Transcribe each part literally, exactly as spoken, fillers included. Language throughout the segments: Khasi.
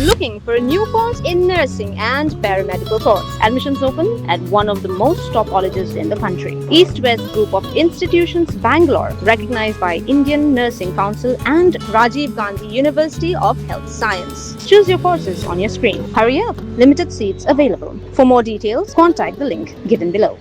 Looking for a new course in nursing and paramedical course? Admissions open at one of the most top colleges in the country. East West Group of Institutions, Bangalore, recognized by Indian Nursing Council and Rajiv Gandhi University of Health Science. Choose your courses on your screen. Hurry up, limited seats available. For more details, contact the link given below.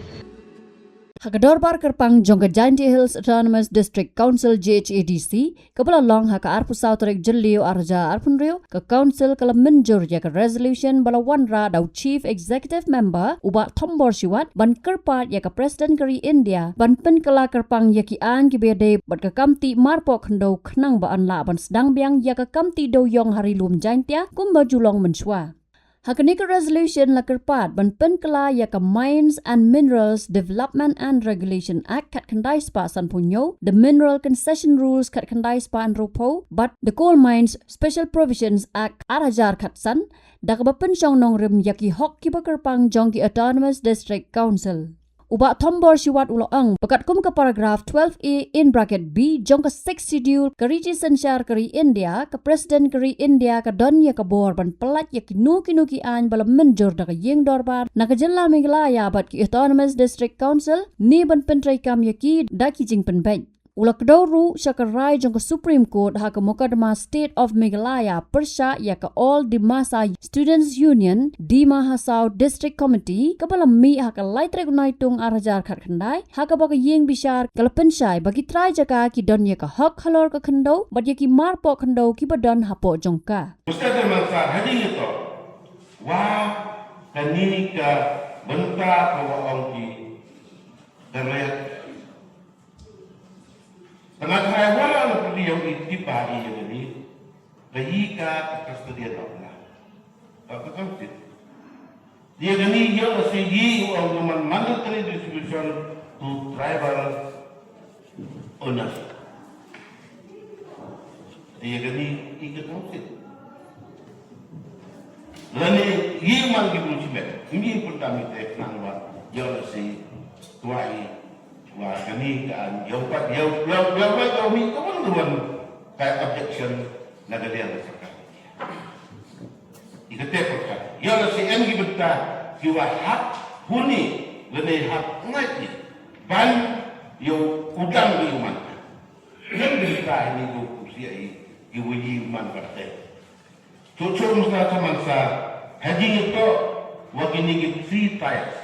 Ha ka dorbar kyrpang jong ka Jaintia Hills Autonomous District Council, J H A D C, kaba la long ha ka arphew saw tarik Jylliew arhajar arphew hynriew, ka Council ka la mynjur ïa ka resolution ba la wanrah da u Chief Executive Member u Bah Thombor Shiwat ban kyrpad ïa ka President ka ri India ban pynkylla kyrpang ïa ki aiñ kiba ïadei bad ka kam tih marpoh khyndew khnang ba yn lah ban sdang biang ïa ka kam tih dewïong ha ri lum Jaintia kumba ju long mynshuwa. Ha kane ka resolution la kyrpad ban pynkylla ïa ka Mines and Minerals Development and Regulation Act khatkhyndai spah sanphew hynñiew, the Mineral Concession Rules khatkhyndai spah hynriewphew bad the Coal Mines Special Provisions Act arhajar khatsan, da kaba pynshong nongrim ïa ki hok kiba kyrpang jong ki Autonomous District Council. U Bah Thombor Shiwat u la ong ba katkum ka paragraph twelve A in bracket B jong ka Sixth Schedule ka Riti Synshar ka ri India, ka President ka ri India ka don ïa ka bor ban pyllait ïa kino kino ki aiñ ba la mynjur da ka ïing dorbar na ka jylla Meghalaya bad ki Autonomous District Council ne ban pyntreikam ïa ki da ki jingpynbeit. U la kdew ruh sha ka rai jong ka Supreme Court ha ka mukotduma State of Meghalaya pyrshah ïa ka All Dimasa Students Union, Dima Hasao District Committee, kaba la mih ha ka lai tarik u Naitung arhajar khatkhyndai, ha kaba ka ïing bishar ka la pynshai ba ki trai jaka ki don ïa ka hok halor ka khyndew bad ïa ki marpoh khyndew kiba don hapoh jong ka. Ustad Mansar, ha ïing ïa to. Wa kane ka bynta ka wa ong ki ka rek. Tengah trai wala na pyrdi ïa u i tipa i ïa kani. Ka i ka ka custodian of land. Ka ka council. Ïa kani ïa ka si i u ong man mandatory distribution to tribal owners. Ïa kani i ka council. Lane i man ki bun shimet. Ngi pun kami te nang wa ïa ka si tuai. Wa kani ka an ïa u pat ïa u ïa u ïa u ïa u mi ka wan ka wan ka objection na ka liang ka saka. I ka te pyrkhat ïa la si em ki bynta ki wa hap huni lane hap ngai ki ban ïa u dang ïa u man. Em bynta ini ko ku sia i ki wa i man ka te. Cucu masa ka masa haji ngi to wa kini ki three tiers.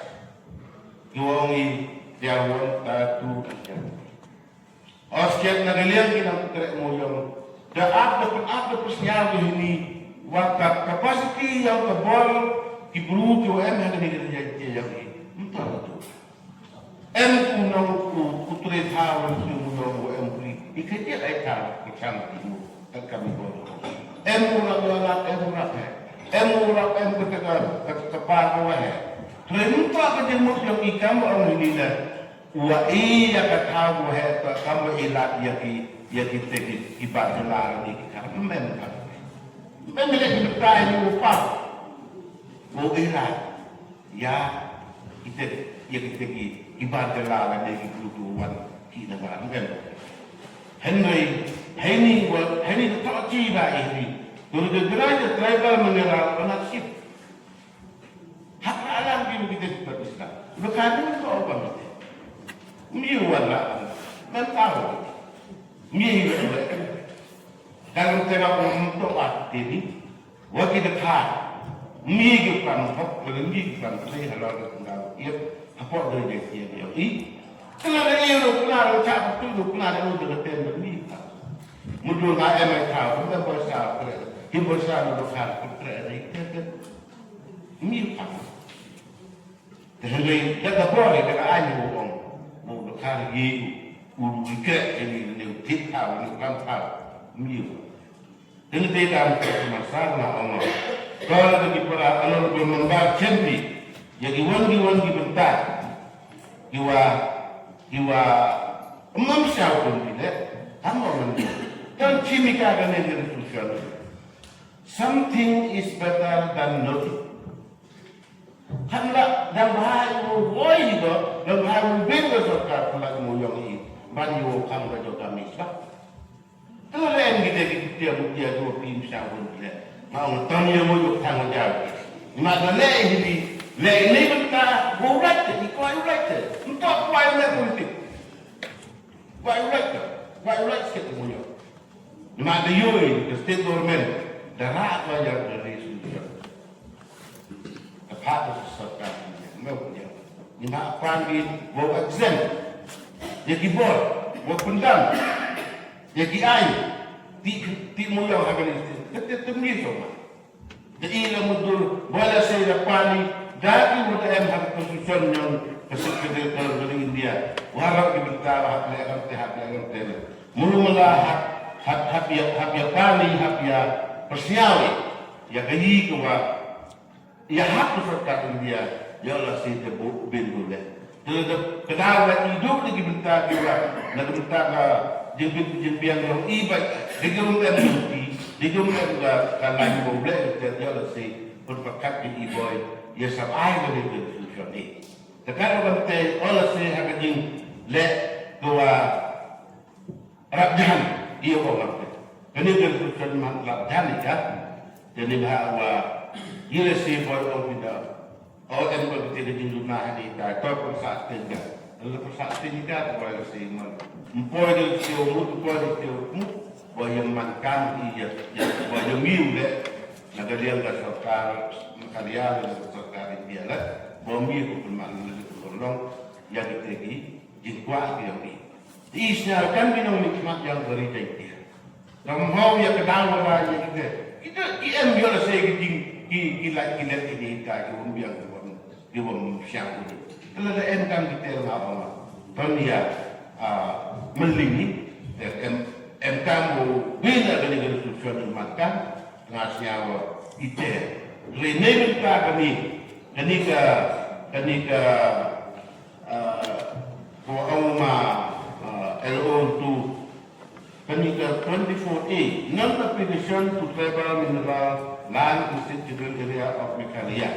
Ki wa ngi tier one, tier two, and tier three. Osket na ka liang ki nang trek mo yong. Da ap da pun ap da pun sñiaw ki hini wa ka capacity yong ka bor ki bru ki wa em ha kani ka jait ki yong ki. Mynta ka tu. Em u nong u u tre thaw u u nong u em pri. I ka jait ai thaw ka chang ki mu. Ka kam i bor. Em u rap u rap em u rap he. Em u rap em ka ka ka ka pa ka wa he. Tre mynta ka jait mo yong i kam ong hini na. Wa i ïa ka thaw wa he ka kam wa i lad ïa ki ïa ki te ki ki ba jela ni ki kam mem kam. Mem le ki tai ni u pa. Wa i lad ïa ki te ïa ki te ki ki ba jela ni ki tu tu wan ki na ba mem. Henry, heni wa heni ka chi ba i ni. Tu de de de tribal mineral ownership. Hak na alam ki mukit kita Islam. Lo kadu ko ba mukit. Mi wala. Nan tahu. Mi wala. Dalam tema untuk aktivi. Wagi dekat. Mi ki kan hok, mi ki kan play halal ke tengah. Ia, apa dia dia dia dia. I. Kena ada ia lo kena ada cak betul lo kena ada lo dekat tem mi. Mudur ngai em ai tahu. Kita bahasa. Kita bahasa lo dekat. Kita ada. Ngi pang. Te hynrei da ka bor da ka aiñ u ong. Mo da ka ri u u ri ke ni ni u tip ka u ni kan ka. Ngi. Te ni te dam ka ma sa na ong. Ka la da ki para honorable member champi. Ya ki wan ki wan ki bynta. Ki wa ki wa mam sa u ni le. Tam ong ni. Tam chimika ka ni ni tu. Something is better than nothing. Kan la dang bha i mo woi ba dang bha i mo bin ga sorkar kan la i mo yong i ban i mo kam ga jong kami sbak. Kan la len kita ki tia mo tia dua pin sa pun le. Nga ong tang ïa mo ïoh tang ïa. Nga da leh hi di, leh ni mynta, u right te, i kwai u right te. Ym to kwai u leh politik. Kwai u right te, kwai u right state mo ïoh. Nga da ïoh i, the state government, da rah kwai ïa the resolution. Ka phah ka sorkar India, mo ïoh. Nga pan di, wow exempt. Ïa ki bor, wow pyndam. Ïa ki ai, ti, ti mo ïoh ha kane, te, te, te mi so ma. Te i la mutdur, ba la sei da pani, da ki mut em ha ka constitution jong ka Sixth Schedule ka India. Waroh ki bynta ba hap leh kam te, hap leh kam te. Mulu mala hap, hap, hap ïa, hap ïa pani, hap ïa pyrsiaw ïa ka yi ka wa. Ïa hap ka sorkar India, ïa la sei te bu bin du leh. Te da ka daw la i duk da ki bynta ki wa, na ka bynta ka jingbit jingbiang jong i ba, da ki um em jong ki, da ki um em ka, ka lain ba u leh te ïa la sei, pynpakat ki i boi, ïa sab ai ka dei ka solution ni. Te ka la ban te, ïa la sei ha ka jingleh ka wa, Rap jan, ïa ko ngam te. Kane ka resolution man rap jan ïa ka. Kane ba wa, ïa la sei boi ong kita. O em ko kita ka jingduna ha ni ta, to ko sa ten ka. Lalu ko sa ten ka, ko la sei man. Mpoi de sio mut, mpoi de sio mut. Boi ïa man kan ïa, ïa, boi ïa miu de. Na ka liang ka sorkar, ka liang ka sorkar India la. Boi miu ko pun man, ko pun long. Ïa kita ki, jingkwah ki ïa ki. Te i sñiaw kan ki nongmihkhmat jong ka ri Jaiñtia. Kam hok ïa ka daw la ïa kita. Kita ki em ïoh la sei ki jing ki, ki lait ki lait ki jinghikai ki bym biang ki bym, ki bym sñiaw ki. Te lada em kam kita la nga ong. Don ïa, ah, mynlei ni. Te em, em kam u bina kani ka resolution mat kan. Nga sñiaw ite. Ri ne mynta kani, kani ka, kani ka, ah, ko ong ma, ah, L O two, kani ka twenty-four A, non-application to tribal mineral land in Sixth Schedule area of Meghalaya.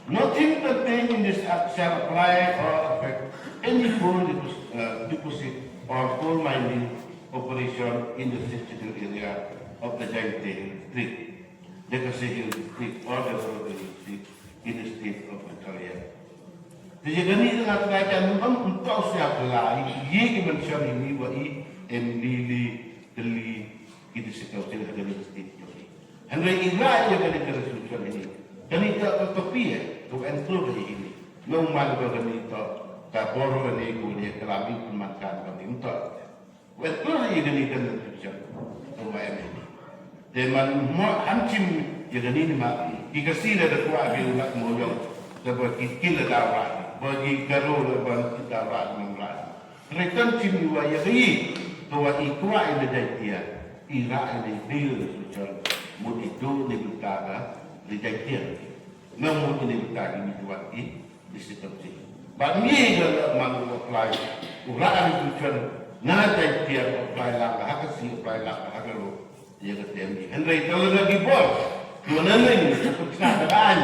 Nothing contained in this act shall apply or affect any coal depos-, uh, deposit or coal mining operation in the Sixth Schedule area of the Jaintia Hills District, the Khasi Hills District, or the Garo Hills District in the state of Meghalaya. Te ïa kane nga try kan ym ym tau sia pla i, ïa ki mention ini wa i, em lili, teli, ki district council ha kane ka state jong i. Hynrei i la ïa kane ka resolution ini. Kane ka, ka copy eh, ka include ïa ini. Nong man ka kane to, ka bor kane ko ne ka la mi pun man kan kane to. Wel, tu ïa kane ka resolution. To wa em ini. Te man mo ham chim ïa kane ni ma, ki Khasi la da kwah ki u lak mo jong. Te ba ki, ki la da wa, ba ki Garo la ba ki da wa, mo ra. Return team ïa wa ïa ka i. Ka wa i kwah ïa ka Jaiñtia. I rah ïa ka i bil sujal. Mut i do ni bynta ka, ïa ka Jaiñtia. Nang mut ni bynta ki mi tuat i, di si kam si. Bad mi ga la man u apply. U rah ïa ka sujal. Na Jaiñtia apply lang, ha Khasi apply lang, ha Garo. Ïa ka tem hi. Hynrei tang lada ki bor. Ki wan nang ning, ka pynshna ka aiñ.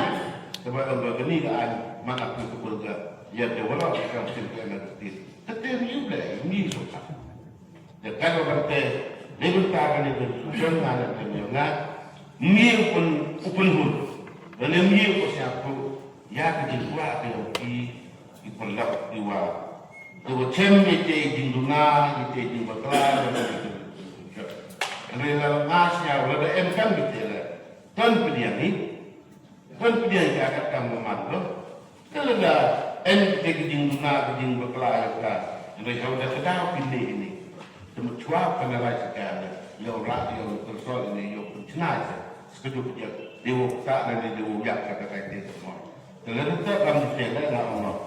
Sebab ong ba kani ka aiñ, man applicable ka. Ïa te waroh ki kam sim ka M L T. Ka tem hi u blei, ym i suk ka. Ïa ka ba ban te, dei bynta kani ka solution nga na tem ïa nga. Ym i u pyn, u pynhun. Lane ym i u pynshna tu. Ïa ka jingkwah ka ïa ki, ki pyrlok ki wa. Ki wa chem ïa ki jingduna, ïa ki jingbakla, ïa ki jingduna. Hynrei la nga sñiaw lada em kam ki te la. Ton pdiang ni. Ton pdiang ka kat kam ma man lo. Te lada em ki te ki jingduna, ki jingbakla ïa ka. Hynrei hau da ka daw ki ne ini. Te ma chwa ka na lai sa ka ne. Ïa u rak, ïa u konsol ini, ïa u pynchna sa. Sekejap pdiang. Dia u tak na dia u yak ka ka kai te semua. Te lada te kam di te la nga ong.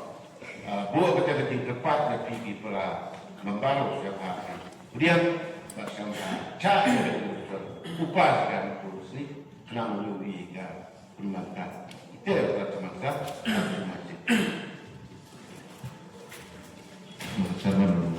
Ah, buh kata ka jingkyrpad na phi ki para member u siap ha. Kemudian, bad siap ha. Cha, upas kan kursi, kena menjadi ka pemangkat. Kita adalah semangkat, masing-masing. Sama dulu.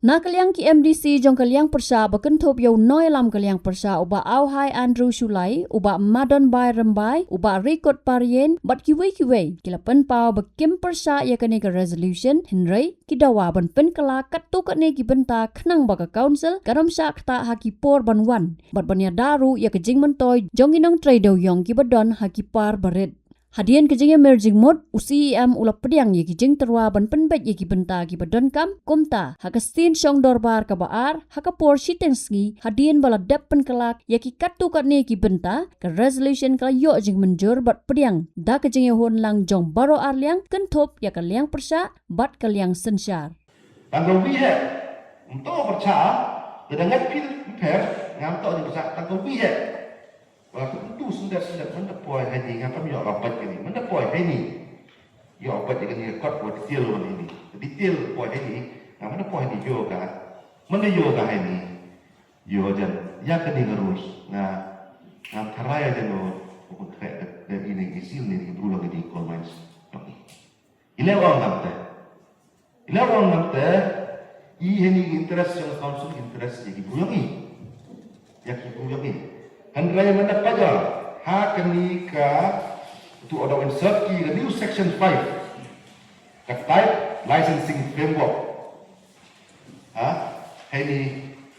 Na ka liang ki M D C jong ka liang pyrshah ba kynthup ïa u nongïalam ka liang pyrshah u Bah Auhai Andrew Shullai, u Bah Madon Bai Rymbai, u Bah Rikot Parien, bad kiwei kiwei, ki la pynpaw ba kim pyrshah ïa kane ka resolution, hynrei ki dawa ban pynkylla katto katne ki bynta khnang ba ka council kan ym shah ktah ha ki por ban wan, bad ban ïada ruh ïa ka jingmyntoi jong ki nongtrei dewïong kiba don ha ki par barit. Hadien ka jingïamir jingmut, u C E M u la pdiang ïa ki jingtyrwa ban pynbeit ïa ki bynta kiba donkam, kumta, ha ka sien shong dorbar kaba ar, ha ka por shiteng sngi, hadien ba la dep pynkylla ïa ki katto katne ki bynta, ka resolution ka la ïoh jingmynjur bad pdiang da ka jingïahun lang jong baroh ar liang, kynthup ïa ka liang pyrshah bad ka liang synshar. Tang ka wi heh, ym to pyrshah, lada ngeit phi pher, ngam to jingpyrshah, tang ka wi heh. Ba ka tu syndet syndet, mynta poi ha ni, ngam tam ïoh ka beit ka ni, mynta poi ha ni. Ïoh beit ka ni, kot wa detail wa ni. Detail poi ha ni, ngam mynta poi ha ni ïoh ka. Mynta ïoh ka ha ni. Ïoh jan, ïa ka ni ka rules, nga, ngam tharai jan wa, wa kun khreh da, da ini ki sil ni, ki bru la ka ni coal mines. Ila ong ngam te. Ila ong ngam te, i ha ni interest jong council, interest ïa ki bru ïa ngi. Ïa ki bru ïa ngi. Hynrei mynta pat ïa, ha ka ni ka, tu order insert ki, ka new section five. Ka type licensing framework. Ha? Ha ni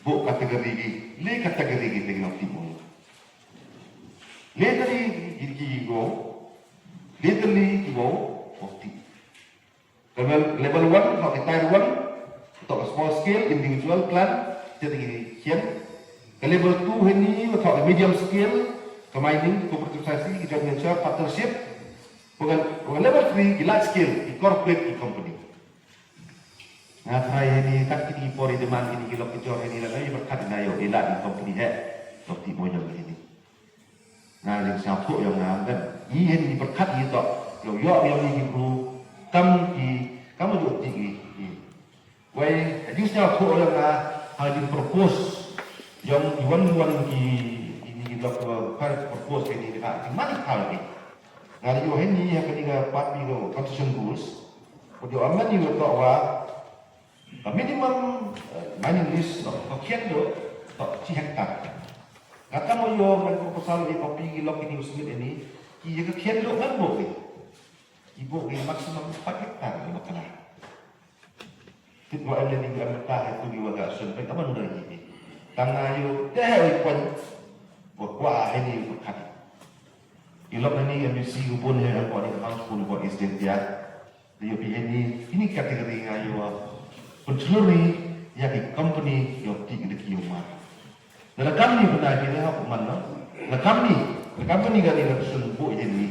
bok category ki, le category ki te ki nong tip mo. Le tali ki, ki, ki go, le tali ki go, o tip. Ka level, level one, ka tier one, ka small scale, individual, clan, te te ki khian. Ka level two ha ni, ka medium scale, ka mining, cooperative society, ki joint venture, partnership. Ka, ka level three, ki large scale, ki corporate, ki company. Nga try ha ni kat ki por i demand kini ki lok ki jor ha ni la ngai berkat na yo ila ni company he. Lok ti mo jong ha ni. Nga ling sa pho yo nga ben. I ha ni berkat i to. Yo yo yo ni ki bru kam ki kam jo ti ki. Wai, ha ni sa pho yo nga ha ni propose. Yo i wan wan ki ni ki lok ki propose ha ni ka ki mani ka ni. Nga ïoh ha ni ha ka ni ka pat ni ka concession rules. Ko ïoh amendment ïoh to wa ka minimum eh, mining lease to ka khian do to chi hektar. Nga ka mo ïoh ngan ko pasal i copy ki lok ni usmit ni ki ïa ka khian do ngan bo ki. Ki bo ki maximum five hektar ni bakala. Kit wa em ni em ta ha tu ki wa ga sun pe ka ban da ni. Tang nga ïoh te ha i pon. Wa kwa ha ni ko kat. I lok na ni M D C u bun he ko ni house bun ko East India. Ïoh phi ha ni kini category nga ïoh. Pynchlur ni ïa ki company ïoh ti ki deki ïoh ma. Na la kam ni pynai phi ha man no. La kam ni, la kam ni ka ni la sun bu ha ni.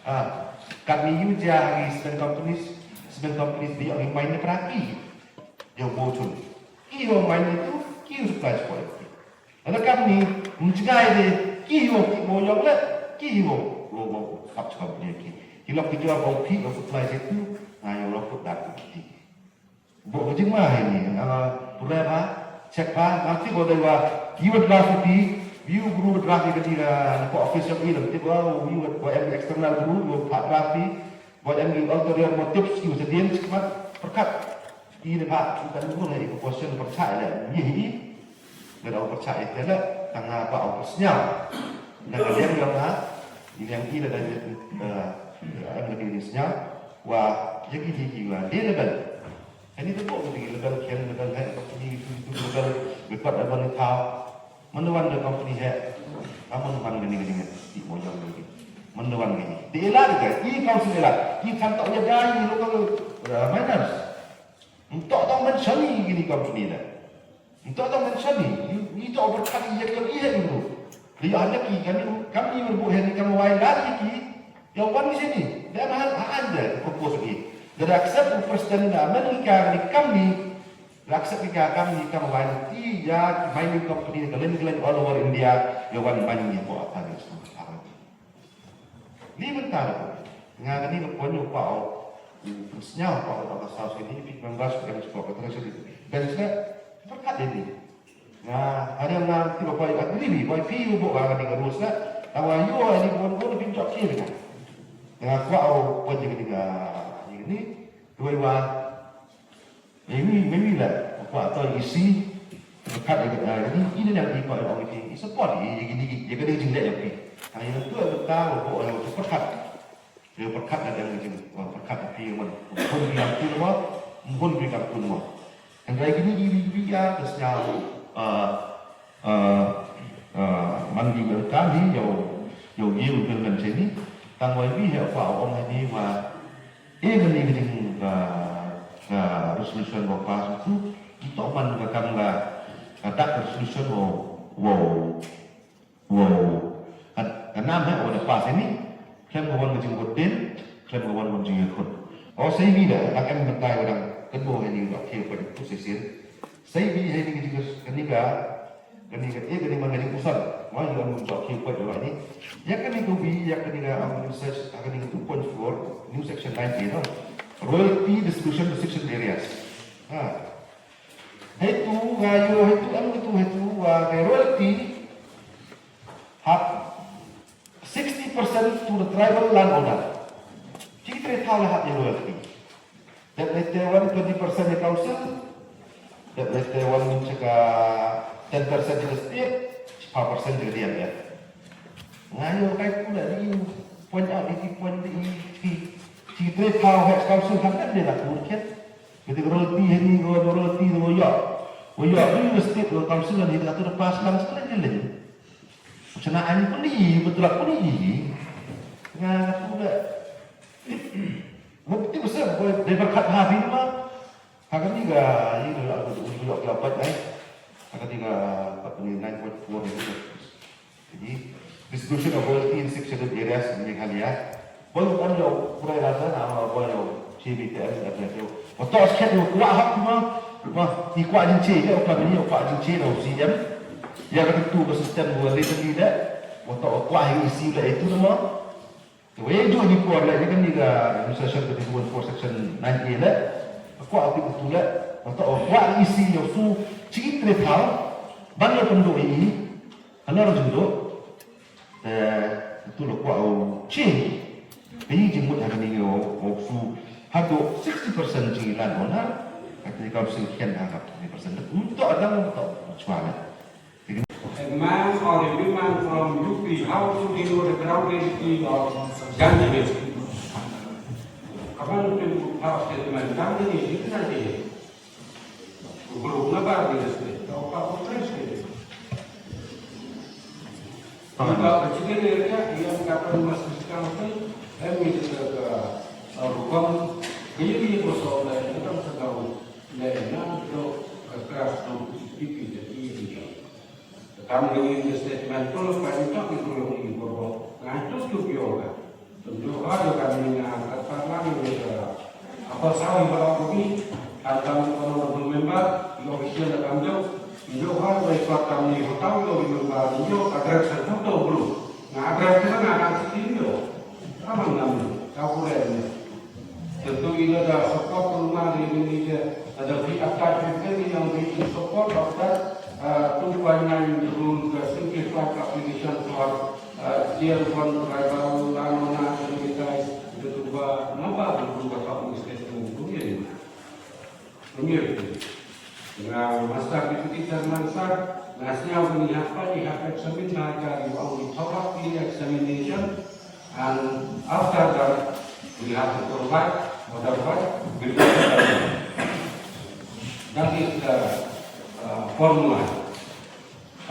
Ah, kam ni ïoh ja ha ki cement companies, cement companies ïoh ki mine pra ki. Ïoh bu chun. Ki ïoh mine tu, ki ïoh supply support. Hynda kam ni, um jngai de, ki hiwa ki mo yong le, ki hiwa, wo, wo, kap chukam ni ki. Ki lok ki jua bau pi, lok supply je tu, nga yong lok put dak ki. Bo ka jingma hai ni, nga pura ba, check ba, nga ti bo dai wa, ki wa draft pi, view guru draft ka di ka, ko office of ilm, ti ba, view wa em external guru, wa pa draft pi, wa em ki ulterior motives, ki wa sedien, check ba, perkat. I ne ba, kan ngun ne, ko question percaya le, ni hi. Nga da u pyrshah ïa te le, tang nga ba u pyrsñiaw. Na ka liang yong nga, i liang i la da ïa, eh, em la ki sñiaw, wa ïa ki ki ki wa de level. Ani to ko ki level kian level hai ko ki ki level, bi pat da ban thaw. Mano wan da company hai, ka mano wan ga ni ga ni ti mo jong ni. Mano wan ga ni. Te ila de i council ila, i kan to ïa da i local, eh, miners. Ntok tong mention ni gini company la. Ntok tong mention ni. Ni tok berkat ni yak yak iya ni bro. Ri ada ki kami kami berbu hari kami wai lagi ki. Yang wan di sini. Dan hal hal je propose ni. Dari accept president da Amerika ni kami. Dari accept ni kami kami wai ti ya mining company kalian kalian all over India. Yang wan mining yang buat apa ni semua. Ni mynta la nga kani ka pon u pa u sñiaw pa u ka sa sini pi members ka ni sport ka treasury ben sne berkat ini. Nga ada nga ti ba pai agree ni pai pi u bo nga kani ka rules na tawa yu ani bon bon pin jok ki ni. Nga kwa u pon ni ka ni. Dua dua Maybe, maybe la. Kwah to isi, pyrkhat ïa ka, ïa kane, ine ïa kane, kwah ïa ong ïa phi, i support ïa kane, ïa kane ka jingleh ïa phi. Hynrei ïa kane ka, ka, ka pyrkhat. Ïa pyrkhat ïa kane ka jing, pyrkhat ïa phi, mon. Mon phi kam tun mo, mon phi kam tun mo. Hynrei kine ki, ki, ki, ïa ka sñiaw, ah, ah, ah, man ki, man kam hi, ïa u, ïa u, ïa u, ïa u, ïa u, ïa u, tang wei wi, ïa u, kwah ong hi, wa, eh, kane ka jing, ka, ka resolution wa pass tu, to man ka kam ka, ka dak resolution wa, wa, wa, ka, ka nam hi, wa da pass hi ni, khlem ka wan ka jingkut din, khlem ka wan ka jingkut. O, sa ïa wi da, dak em batai wa dang, kynmaw hi ni, wa da khie pa tu session. Sa ïa wi hi ni ka jing, kane ka, kane ka, eh, kane man ka jingpuson. Wa ïa wan jok khie pa wa ni. Ïa kane ka wi, ïa kane ka, um, section, kane ka two point four, new section nine A, no? Royalty distribution restriction areas. Ha. Hei tu, nga ïoh, hei tu, em tu, hei tu, wa, ka royalty hap sixty percent to the tribal landowner. Chi ki tre thaw la hap ïa royalty. Dep lei te wan twenty percent ïa council, dep lei te wan min cha ka ten percent ïa ka state, five percent ïa ka D M F. Nga ïoh kai tu la di point out, di point di, di, di tre thaw ha council kan kan de la kur khet. Bete ka royalty ha ni, ka royalty, ka ïoh. Ka ïoh, di state, ka council ni, ka tu da pass lang sekali ni lagi. Chana ani pun di, betul aku ni. Nga tu la. Bukti besar, boy, daripada kat habis mah. Haka ni ka, ini lah aku tu, ini lah aku dapat, eh. Haka ni ka, apa ni, nine point four ni. Jadi, distribution of royalty in six scheduled areas in Meghalaya. Boy, bukan yo, pura rasa nama boy yo, C B T M, W T O. Betul sikit yo, kuat hak cuma, wah, ni kuat jin C, ya, kuat ni, kuat jin C, dah C M. Ya, kata tu, ke sistem dua liter ni dah. Betul, kuat yang isi lah itu nama. Te wei ju ni por la, ïa kane ka administration ka two one four section nine A la. Kwah ati betul la. Betul, kwah isi ïa u su chi tre thaw. Ban ïa pynduh ïa i. Halor jingduh. Te betul la kwah u chi. Te i jingmut ha kane ïa u su. Haduh sixty percent jingïalam owner. Kata ka sing khen ha ka sixty percent. Untuk ada untuk chwa la. A man or a woman from U P, how do they know the ground reality of Gandhi? Kaban tu, how statement Gandhi ni, ni kan dia. Guru na ba dia state, tau ka ko state. Maka kecil dia, dia yang kapan masih sekarang tu, em ni kita ke, uh, rukam, kaya dia bosok lah, kita masa tahu, lah, nah, tu, keras tu, pipi, jadi dia. Kam dei ïa statement to, ka ïa ka ki briew ki borok. Nga ïa to ki briew ka. Ym ju ha ïa ka, nga kata lang ïa ka. Apa sawi ba ka kopi, kata honorable member, ïa official da kam jong. Ym ju ha ïa ka kam ni hotel ïa member, ïa address hotel bro. Nga address ka nga ka siti ïa. Ka mang nam ka pura ni. Tentu ina da support rumah di Indonesia, ada free attack kita ni yang beri support after, uh, two point nine rule, the simplified application for, uh, tier one tribal landowner communities, itu ba napa rule ba tak mesti itu ni. Ini itu. Nga masa Deputy Chairman sir, nga sñiaw ni hapa ni hapa examine na ka di ong di thoroughly examination. And after that, we have to provide, otherwise, we don't provide. That is the, uh, formula.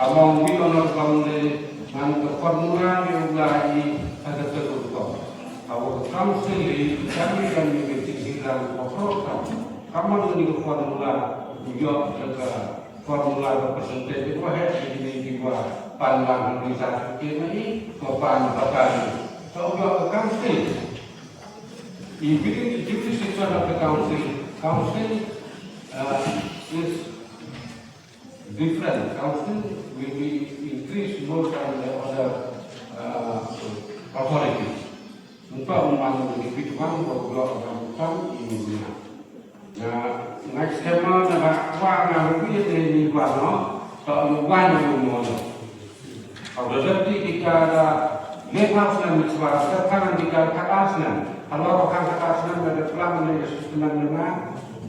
Among we honor family, and the formula you lie at the table. Our council is, can we, can we get it done for program? Come on, the formula, you got the formula, the percentage, go ahead, we need to, uh, pan lang, we start to get money, go pan, go pan. So, we have a council. If we can do this in front of the council, council, uh, is different. Council will be increased more than the other, uh, authorities. Untuk membantu lebih kurang beberapa orang utang ini. Na, nga sdang na ba kwah nga ruh ïa te ni ba no, to ïa wan ïa mo no. Ka da dei ki ka da le phaw snem shuwa, ka kan ki ka ka ar snem. Halor ka ka ar snem da da plang ne ka snem ne nga.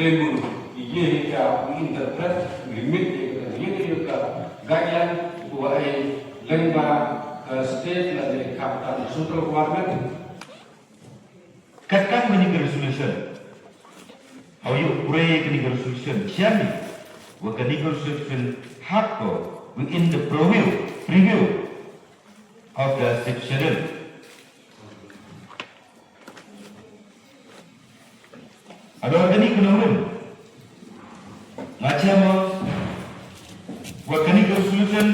trei mut ïa ka interpret, remit ïa ka, ïa ka guideline, wa ai lyngba ka state lane ka central government. Katkam kane ka resolution, ha u ïoh pure kane ka resolution, shem wa kane ka resolution hap ko within the purview, purview of the Sixth Schedule. Ado kane ka nongrim, nga shem wa kane ka resolution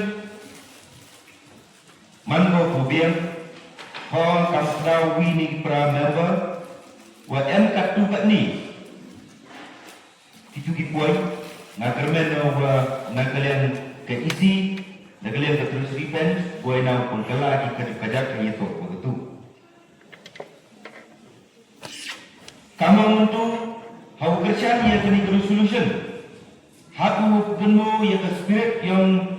man ko ku biang, hong kam kdaw wi ni para member, wa em katto katne kitu ki point, nga kyrmen wa na ka liang ka E C, na ka liang ka Treasury Bench, boi na pun kala ki kajak kajak ha ïa to wa katu. Kamon tu, ha u kyrshan ïa kane ka resolution, ha u pynmo ïa ka spirit yong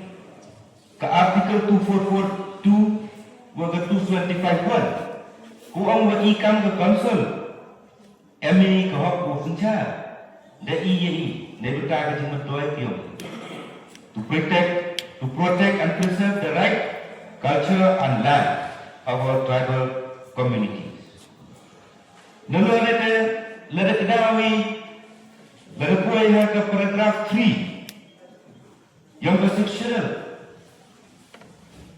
ka Article two four four two wa ka two seventy-five one. Ku ong wa i kam ka council, em i ka hok u synshar da i ïa i, ne bynta ka jingmyntoi ka yong, to protect, to protect and preserve the right, culture and land of our tribal communities. Nalor te, lada kdaw i, lada poi ha ka paragraph three yong ka Sixth Schedule,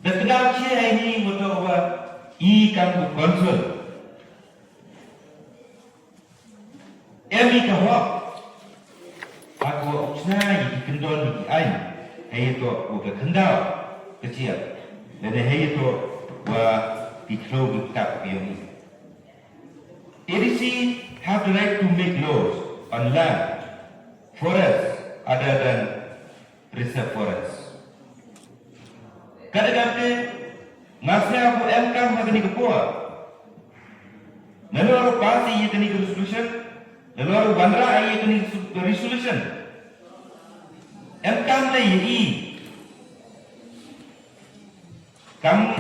da kdaw che ha ini wa to wa i kam ka council em i ka hok ha ka wa u chna ïa ki kyndon ïa ki aiñ, ha ïa to wa ka khyndaw ka jia, lane ha ïa to wa ki khloo ki ktah ka yong i. A D C have the right to make laws on land, forests other than reserve forests. Ka dei kata, nga sngew ko em kam ha kane ka por. Nalor pass ïa kane ka resolution, nalor wanrah ïa kane ka resolution, em kam lei ïa i kam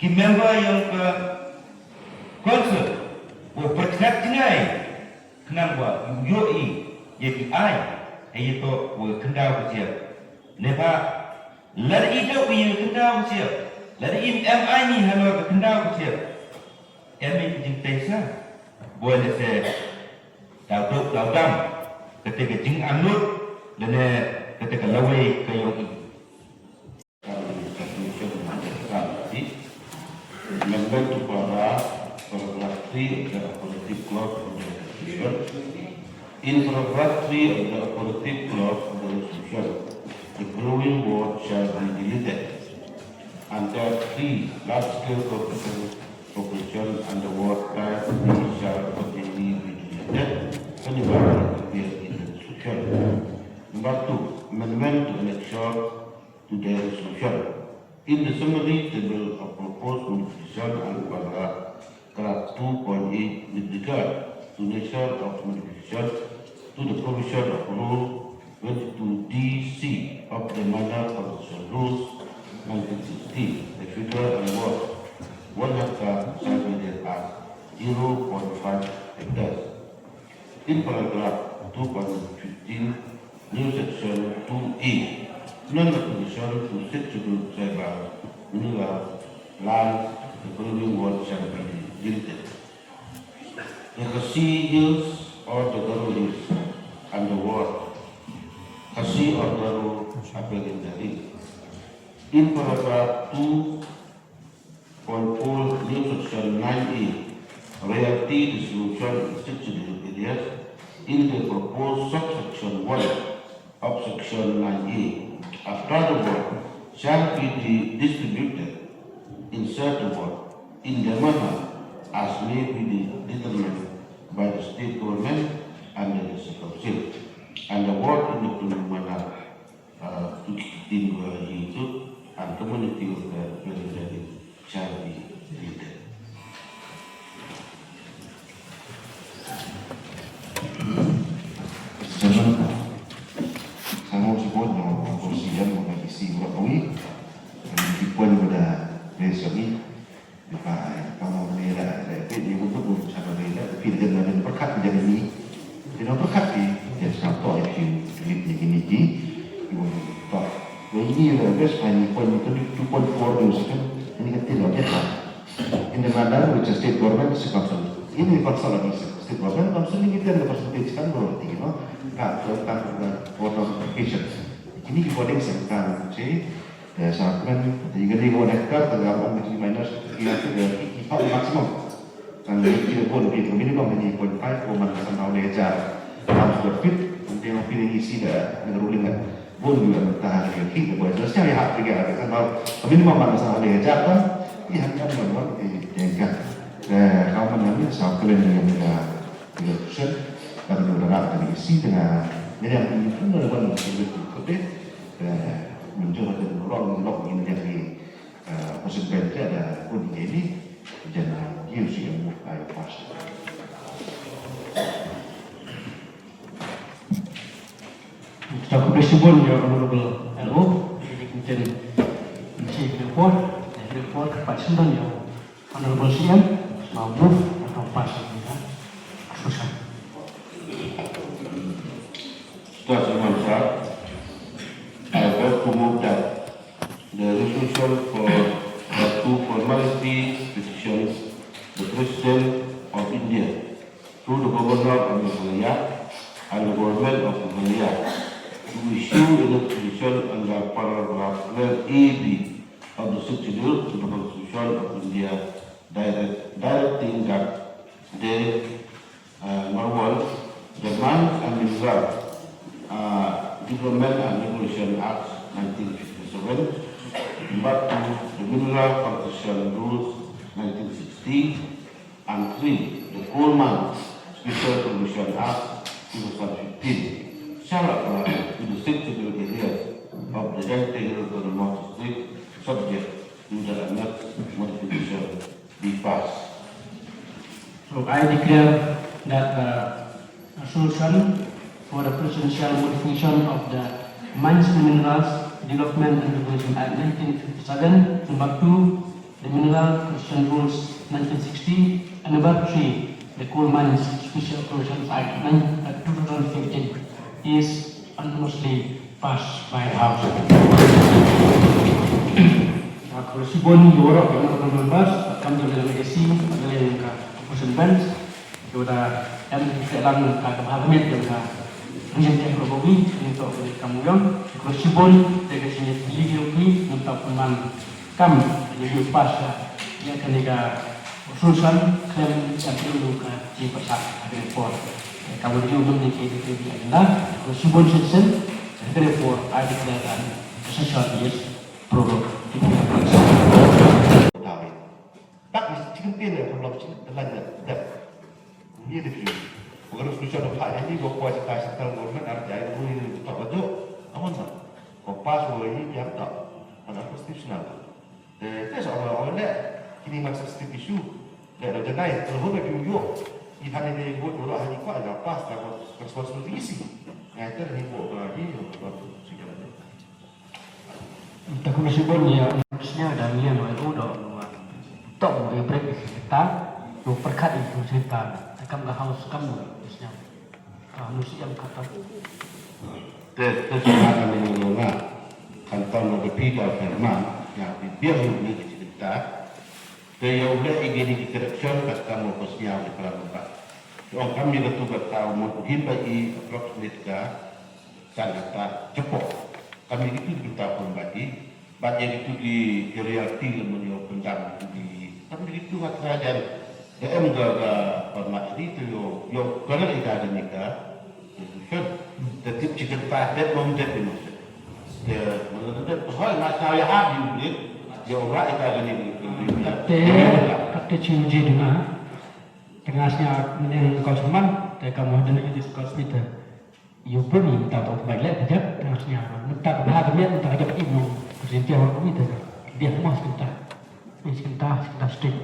ki member yong ka council, wa pyrkhat jngai khnang wa u ïoh i ïa ki aiñ ha ïa to wa ka khyndaw ka jia. Neibhah lada i dei ïa ka khyndaw ka jia, lada i em aiñ i halor ka khyndaw ka jia, em i ka jingtei sa, boi lehse daw duk daw dam kata ka jingangnud lane kata ka lawei ka yong i. Amendment to para, paragraph three of the operative clause of the resolution. In paragraph three of the operative clause of the resolution, the following word shall be deleted. Under three, large-scale corporation operation and the word type shall accordingly be deleted whenever it appears in the resolution. Number two, amendment to annexure to the resolution. In the summary table of proposed modification and paragraph two point eight with regard to nature of modification to the provision of rule twenty-two D C of the Minor Constitution Rules nineteen sixty, the figure and words one hectare shall be read as zero point five hectares. In paragraph two point fifteen, new section two A, non-application to Sixth Schedule tribal mineral lands, the following words shall be deleted. The Khasi Hills of the Garo Hills and the War, Khasi or Garo Appellate Inquiry. In paragraph two point four, new section nine A, royalty distribution in six scheduled areas, in the proposed subsection one of section nine A, after the word, shall be di-, distributed, insert the word, in the manner as may be de-, determined by the state government and the district council, and the word in the following manner, uh, to keep in view and community of the very, very charity leader. Chairman, sa mo si bon no ko si yan mo na isi mo ko wi. Ki pon mo da re so ni. Di pa, pa mo ni la, la pi ni mo tu mo sa mo ni la pi de na den perkat de ni. Di no perkat di de sa to ip ni ni ni ni. Di mo to. Ni ni la bes pa ni pon ni tu two point four ni sa kan. Ni ka ti lo de pa. In the manner which the state government is responsible. Ini pasal lagi state government council ni kita ada percentage kan berarti, no? Ka, ka, ka, ka, voter application. Ini di voting section kan, si, eh, sa kan, di gani mo nektar, tengah orang di minus, kita tu, eh, kita maximum. Kan kita pun di minimum ini point five, ko man sama oleh hajar. Tam square feet, nanti yang pilih isi dah, yang ruling kan. Bun ïa mynta ha ka ïa ki ka boi. Lada sngewthuh ïa ha ka ïa ka minimum man sa ha ka ïa ka jaka. Ïa ha ka minimum ïa ka. Eh, ka man ïa sa ka ïa ka ïa ka kushen. Ka ïa ka ïa ka ïa ka si ïa ka. Ïa ka ïa ka ïa ka ïa ka. Eh, mynjur ha ka ïa ka ïa ka ïa ka. Uh, President Bente ada pun ini jana use yang move by pastor. Kita ku beri sibun ya Honorable L O, jadi kita ni si report, report Pak Sindan ya Honorable C M, mau move atau pas kita susah. Tuan Sri Mansa, I vote to move that the resolution for the two formality petitions, the President of India, through the Governor of Meghalaya and the Government of Meghalaya, to issue a notification under paragraph twelve A B of the Sixth Schedule to the Constitution of India, direct, directing that the Uh, number one, the Mines and Mineral, uh, Development and Regulation Act nineteen fifty-seven. Number two, the Mineral Concession Rules nineteen sixty. And three, the Coal Mines Special Provision Act two thousand fifteen shall apply to the six scheduled areas of the Jaintia Hills Autonomous District, subject to the annexed modification be passed. So I declare that the resolution for the presidential modification of the Mines and Minerals Development and Regulation Act nineteen fifty-seven, number two, the Mineral Concession Rules nineteen sixty, and number three, the Coal Mines Special Provisions Act nine, uh, two thousand fifteen is unanimously passed by the House. Ka khubor shibun ïa waroh ki honorable members, kam jong ka M A C, ka President Bench, ki ba da em ki khleh lang ka kaba ha ka miet jong ka ri jong ka Ri Bhoi, ni to ka kam jong. Ka khubor shibun te ka jingïakhih jong ki, nangta pynban kam ïa u pass ïa kane ka resolution khlem da pynlong ka jingpyrshah ha kane ka por. Ka ban ïa u mynta ki agenda. Ka khubor shibun shisien ha kane ka por, I declare that the session is proroged. Tak ni chicken pin eh pun lok chicken telan eh dep. Ni de pin. Ko resolution of high ni ko ko ta central government ar jai ko ni to ko jo. Amon na. Ko pass ko ni pia to. Ana ko steve sna. Eh, te so ko le kini master steve issue. Le lo janai ko ho be pin yo. I thani ni ko lo hani ko ana pass ta ko responsibility isi. Ngai ter ni ko ni ko. Ta khubor shibun ïa u sñiaw da ngi ïa u da u to u break ïa ta u pyrkhat ïa u sñiaw ta kam ka house kam u sñiaw. Ka nu si ïa ka ta. Te te sñiaw ka ni u nga kan ta u ka pi da u Herman ïa pi biang ni ki ta. Te ïa u le ïa ki correction ka ta u sñiaw ni para ba. Ong kam ïa katu ka tau mon u hin ba i approximate ka san hektar jepok. Kam ïa kitu ki tau pun ba i bad ïa kitu ki reality lem mon ïa u pyndam kitu ki kam ïa kitu ha trai jan. Da em ka ka permat ri tu ïa ïa ka ri ka ka ni ka. Te tip chicken ta te mong te pin. Te mon te hoi ma sa ïa ha di ni. Ïa ura ïa ka ni. Te kate chi uji duna. Tengah snya ne kau seman te kamu dena ini Scott Smith. Yu bun ni minta tau kembali lagi jap tengah snya. Minta ke bahagia minta ke jap imong. Kusin tiang aku minta ke. Dia mas minta. Ini minta minta sting.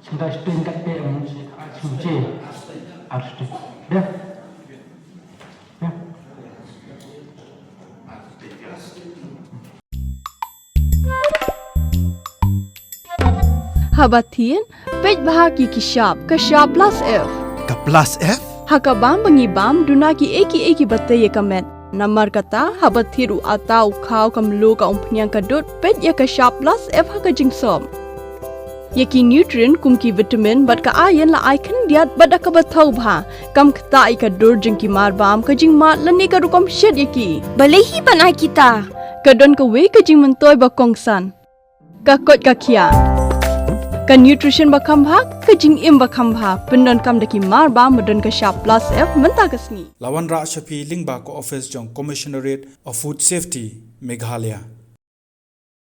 Minta sting kat dia minta sting. Dia. Ya. Haba thied, peit bha ki ki shap, ka shap plus F. Ka plus F? Ha ka bam ba ngi bam, duna ki ei ki ei ki ba tei ïa ka met. Namar kata, haba thied u ata u khaw ka mluh ka umphniang ka dud, peit ïa ka shap plus F ha ka jingsop. Ïa ki nutrient kum ki vitamin bad ka iron la ai khyndiat bad da kaba thaw bha. Kam ktah ïa ka dur jong ki mar bam, ka jingmad lane ka rukom shet ïa ki. Balei hi ban ai kita? Ka don kawei ka jingmyntoi ba kongsan. Ka koit ka khiah. Ka nutrition ba kham bha, ka jingim ba kham bha. Pyndonkam da ki mar bam ba don ka shap plus F mynta ka sngi. La wanrah sha phi lyngba ka ophis jong Commissionerate of Food Safety, Meghalaya.